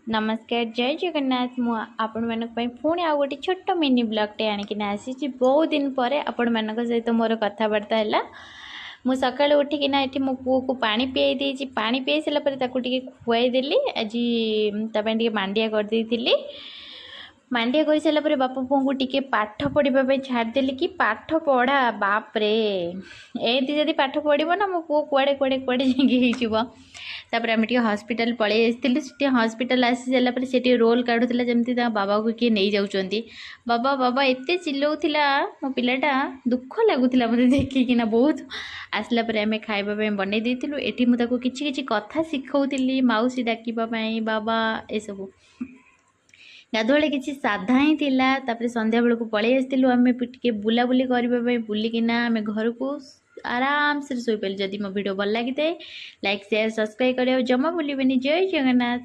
ନମସ୍କାର, ଜୟ ଜଗନ୍ନାଥ। ମୁଁ ଆପଣମାନଙ୍କ ପାଇଁ ପୁଣି ଆଉ ଗୋଟେ ଛୋଟ ମିନି ବ୍ଲଗ୍ଟେ ଆଣିକିନା ଆସିଛି। ବହୁତ ଦିନ ପରେ ଆପଣମାନଙ୍କ ସହିତ ମୋର କଥାବାର୍ତ୍ତା ହେଲା। ମୁଁ ସକାଳୁ ଉଠିକିନା ଏଠି ମୋ ପୁଅକୁ ପାଣି ପିଆଇ ଦେଇଛି। ପାଣି ପିଆଇ ସାରିଲା ପରେ ତାକୁ ଟିକେ ଖୁଆଇଦେଲି। ଆଜି ତା ପାଇଁ ଟିକେ ମାଣ୍ଡିଆ କରିଦେଇଥିଲି। ମାଣ୍ଡିଆ କରିସାରିଲା ପରେ ବାପ ପୁଅଙ୍କୁ ଟିକେ ପାଠ ପଢ଼ିବା ପାଇଁ ଛାଡ଼ିଦେଲି। କି ପାଠ ପଢ଼ା, ବାପରେ! ଏମିତି ଯଦି ପାଠ ପଢ଼ିବ ନା, ମୋ ପୁଅ କୁଆଡ଼େ କୁଆଡ଼େ କୁଆଡ଼େ ଯାଇକି ହେଇଯିବ। ତାପରେ ଆମେ ଟିକେ ହସ୍ପିଟାଲ ପଳେଇ ଆସିଥିଲୁ। ସେଠି ହସ୍ପିଟାଲ ଆସି ସାରିଲା ପରେ ସେଠି ରୋଲ୍ କାଢ଼ୁଥିଲା, ଯେମିତି ତା ବାବାକୁ କିଏ ନେଇଯାଉଛନ୍ତି। ବାବା ବାବା ଏତେ ଚିଲଉଥିଲା ମୋ ପିଲାଟା, ଦୁଃଖ ଲାଗୁଥିଲା ମୋତେ ଦେଖିକିନା ବହୁତ। ଆସିଲା ପରେ ଆମେ ଖାଇବା ପାଇଁ ବନେଇ ଦେଇଥିଲୁ। ଏଠି ମୁଁ ତାକୁ କିଛି କିଛି କଥା ଶିଖଉଥିଲି, ମାଉସୀ ଡାକିବା ପାଇଁ, ବାବା ଏସବୁ। ଗାଧୁଆବେଳେ କିଛି ସାଧା ହିଁ ଥିଲା। ତାପରେ ସନ୍ଧ୍ୟାବେଳକୁ ପଳେଇ ଆସିଥିଲୁ ଆମେ ଟିକେ ବୁଲାବୁଲି କରିବା ପାଇଁ। ବୁଲିକିନା ଆମେ ଘରକୁ ଆରାମସରେ ଶୋଇପାରିଲୁ। ଯଦି ମୋ ଭିଡ଼ିଓ ଭଲ ଲାଗିଥାଏ, ଲାଇକ୍, ସେୟାର, ସବସ୍କ୍ରାଇବ୍ କରିବାକୁ ଜମା ଭୁଲିବେନି। ଜୟ ଜଗନ୍ନାଥ।